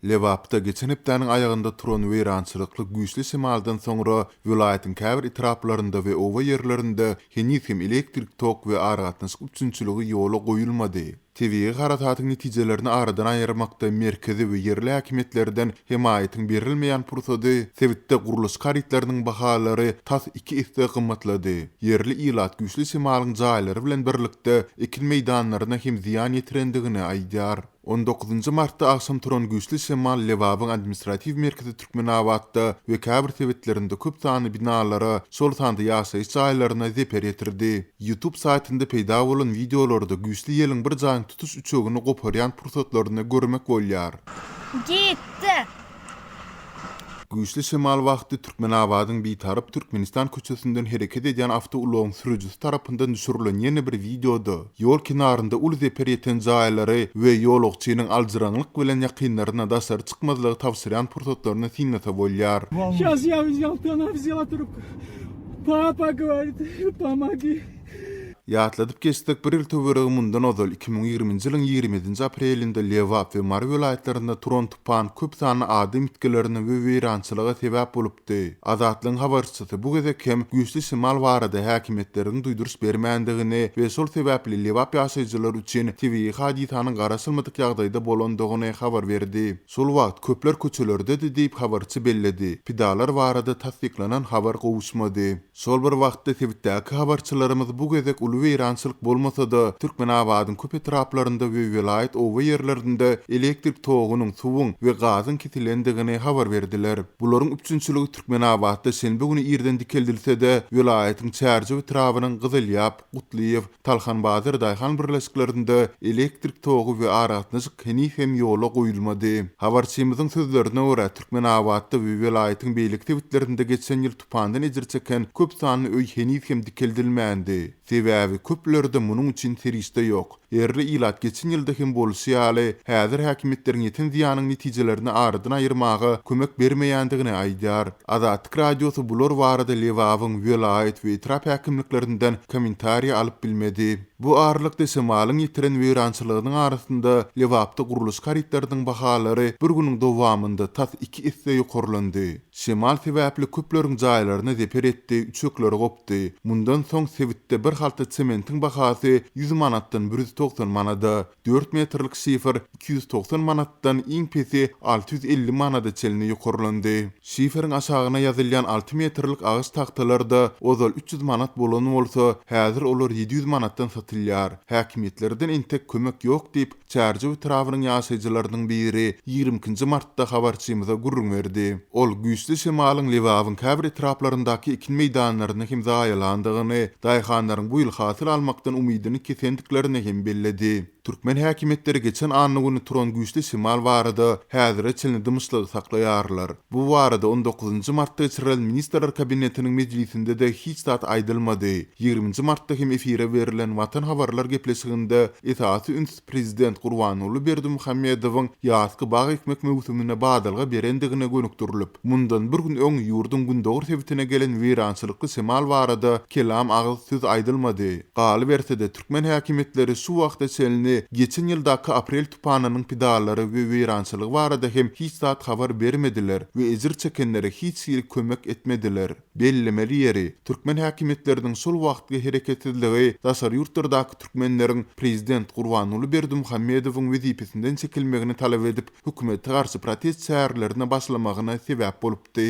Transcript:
Lebapda geçen hepdäniň aýagynda turan weýrançylykly güýçli şemaldan soňra welaýatyň käbir etraplarynda we oba ýerlerinde heniz hem elektrik tok we aragatnaşyk üpjünçiligi ýola goýulmady. Tebigy harasatyň netijelerini aradan aýyrmakda merkezi we ýerli häkimiýetlerden hemaýatyň berilmeýän pursady sebitde gurluşyk harytlarynyň bahalary tas iki esse gymmatlady. Ýerli ilat güýçli şemalyň jaýlary bilen birlikde ekin meýdanlaryna hem zyýan ýetirendigini aýdýar. On dokuzynjy martda agşam turan güýçli şemal Lebabyň administratiw merkezi Türkmenabatda we käbir sebitlerinde köp sanly binalara, şol sanda ýaşaýyş jaýlaryna zeper ýetirdi. YouTube saýtynda peýda bolan wideolarda güýçli ýeliň bir jaýyň tutuş üçegini goparýan pursatlaryny görmek bolýar. Gitdi. Güýçli şemal wagty Türkmenabadyň Bitarap Türkmenistan köçesinden hereket edýän awtoulagyň sürüjisi tarapyndan düşürilen ýene bir wideoda ýol kenarynda uly zeper ýeten jaýlary we ýolagçynyň aljyraňlyk bilen ýakynlaryna daşary çykmazlygy tabşyrýan pursatlaryny synlasa bolýar. Şas ýa wzýal ona wzýala trubku. Papa goworit, pomogi. Ýatladyp geçsek, bir ýyl töweregi mundan ozal, 2020-nji ýylyň 27-nji aprelinde Lebap we Mary welaýatlarynda turan tupan köp sanly adam ýitgilerine we weýrançylyga sebäp bolupdy. Azatlygyň habarçysy bu gezek hem güýçli şemal barada häkimiýetleriň duýduryş bermändigini we şol sebäpli Lebap ýaşaýjylary üçin tebigy hadysanyň garaşylmadyk ýagdaýda bolandygyny habar berdi. Şol wagt köpler köçelerdedi diýip, habarçy belledi. Pidalar barada tassyklanan habar gowuşmady. Şol bir wagtda sebitdäki habarçylarymyz bu gezek uly weýrançylyk bolmasa-da, Türkmenabadyň köp etraplarynda we welaýat oba ýerlerinde elektrik togunyň, suwuň we gazyň kesilendigini habar berdiler. Bularyň üpjünçiligi Türkmenabatda şenbe güni irden dikeldilse-de, welaýatyň Çärjew etrabynyň Gyzylýap, Gutlyýew, Talhanbazar daýhan birleşiklerinde elektrik togy we aragatnaşyk heniz hem ýola goýulmady. Habarçymyzyň sözlerine görä, Türkmenabatda we welaýatyň beýleki sebitlerinde geçen ýyl tupandan ejir çeken köp sanly öý heniz hem dikeldilmändi. Sebäbi köplerde munuň üçin serişde ýok. Ýerli ilat geçen ýylda hem bolşy ýaly, häzir häkimiýetleriň ýeten zyýanyň netijelerini aradan aýyrmaga kömek bermeýändigini aýdýar. Azatlyk Radiosy bular barada Lebabyň welaýat we etrap häkimliklerinden kommentariý alyp bilmedi. Bu aralykda şemalyň ýetiren weýrançylygynyň arasynda Lebapda gurluşyk harytlarynyň bahalary bir günüň dowamynda tas iki esse ýokarlandy. Şemal sebäpli köpleriň jaýlaryna zeper etdi, üçekleri gopdy. Mundan soň sebitde bir halta sementiň bahasy 100 manatdan 190 manada, dört metrlik şifer 290 manatdan iň pesi 650 manada çenli ýokarlandy. Şiferiň aşagyna ýazylýan alty metrlik agaç tagtalar-da ozal 300 manat bolan bolsa, häzir olar 700 manatdan satylýar. Häkimiýetlerden entek kömek ýok diýip, Çärjew etrabynyň ýaşaýjylarynyň biri ýigrimi ikinji martda habarçymyza gürrüň berdi. Ol güýçli şemalyň Lebabyň käbir etraplaryndaky ekin meýdanlaryny hem zaýalandygyny, daýhanlaryň bu ýyl hasyl almakdan umydyny kesendiklerini hem belledi. Türkmen häkimiýetleri geçen anna güni turan güýçli şemal barada häzire çenli dymyşlygy saklaýarlar. Bu barada on dokuzynjy martda geçirilen Ministrler Kabinetiniň mejlisinde-de hiç zat aýdylmady. Ýigriminji martda hem efire berlen Watan habarlar gepleşiginde esasy üns prezident Gurbanguly Berdimuhamedowyň ýazky bag ekmek möwsümine badalga berendigine gönükdirilip, mundan bir gün öň ýurduň gündogar sebitine gelen weýrançylykly şemal barada kelam agyz söz aýdylmady. Galyberse-de, türkmen häkimiýetleri şu wagta çenli geçen ýyldaky aprel tupanynyň pidalary we weýrançylygy barada hem hiç zat habar bermediler we ejir çekenlere hiç hili kömek etmediler. Bellemeli ýeri, türkmen häkimiýetleriniň şol wagtky hereketsizligi daşary ýurtlardaky türkmenleriň prezident Gurbanguly Berdimuhamedowyň wezipesinden çekilmegini talap edip, hökümete garşy protest çärelerine başlamagyna sebäp bolupdy.